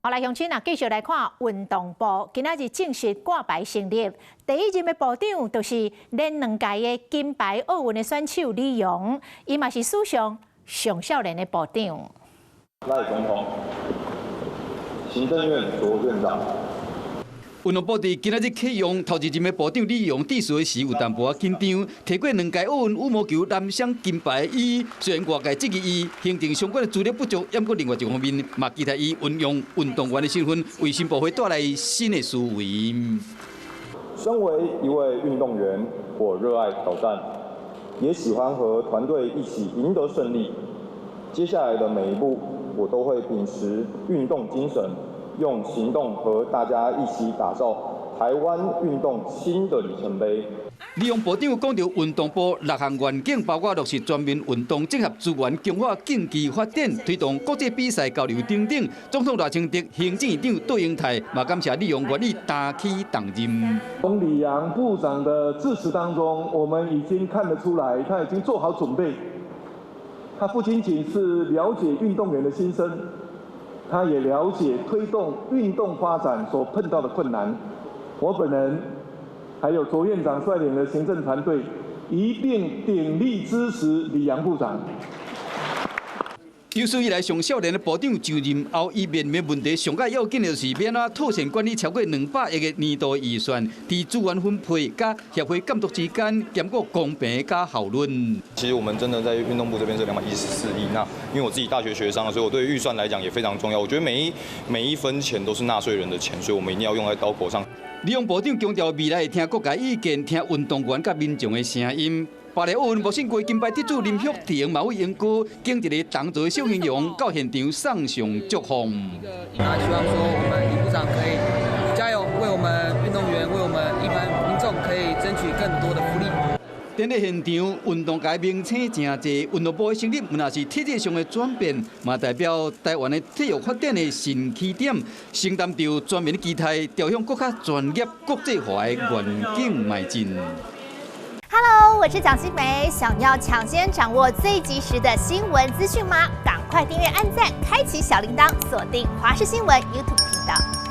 好來，鄉親啊，繼續來看運動部，今仔日正式掛牌成立。第一任的部長就是連兩屆的金牌奧運的選手李洋，伊嘛是史上上少年的部長。賴總統，行政院卓院長。運動部佇今仔日啟用頭一任的部長李洋致辭的時，有淡薄仔緊張。提過兩屆奧運羽毛球男雙金牌伊，雖然外界質疑伊行政相關的資歷不足，毋過另外一方面嘛期待伊運用運動員的身份，為新部會帶來新的思維。身為一位運動員，我熱愛挑戰，也喜歡和團隊一起贏得勝利。接下來的每一步，我都會秉持運動精神，用行動和大家一起打造台灣運動新的里程碑。李洋部長講著運動部六項願景，包括落實全民運動、整合資源、強化競技發展、推動國際比賽交流等等。總統賴清德、行政院長卓榮泰嘛感謝李洋願意擔起重任。從李洋部長的致辭當中，我們已經看得出來，他已經做好準備。他不僅僅是了解運動員的心聲，他也了解推動運動發展所碰到的困難。我本人還有卓院長率領的行政團隊，一定鼎力支持李洋部長。有史以來上少年的部長就任後，伊面臨的問題上蓋要緊的就是欲按怎妥善管理超過200億的年度預算，佇資源分配佮協會監督之間兼顧公平佮效率。其實我們真的在運動部這邊是214億，那因為我自己大學學商，所以我對預算來講也非常重要。我覺得每一分錢都是納稅人的錢，所以我們一定要用在刀口上。李洋部長強調，未來會聽各界意見，聽運動員佮民眾的聲音。巴黎奧運無勝過金牌得主林旭霆嘛為英哥揀一個同族的小英雄到現場送上祝福。那希望說我們李部長可以加油，為我們運動員，為我們一般民眾可以爭取更多的福利。典禮現場，運動界明星誠濟，運動部的成立，毋但是體制上的轉變，嘛代表台灣的體育發展的新起點，承擔著全民的期待，朝向閣較專業、國際化的願景邁進。 Hello，我是蔣新梅，想要搶先掌握最及時的新聞資訊嗎？趕快訂閱、按讚、開啟小鈴鐺，鎖定華視新聞 YouTube 頻道。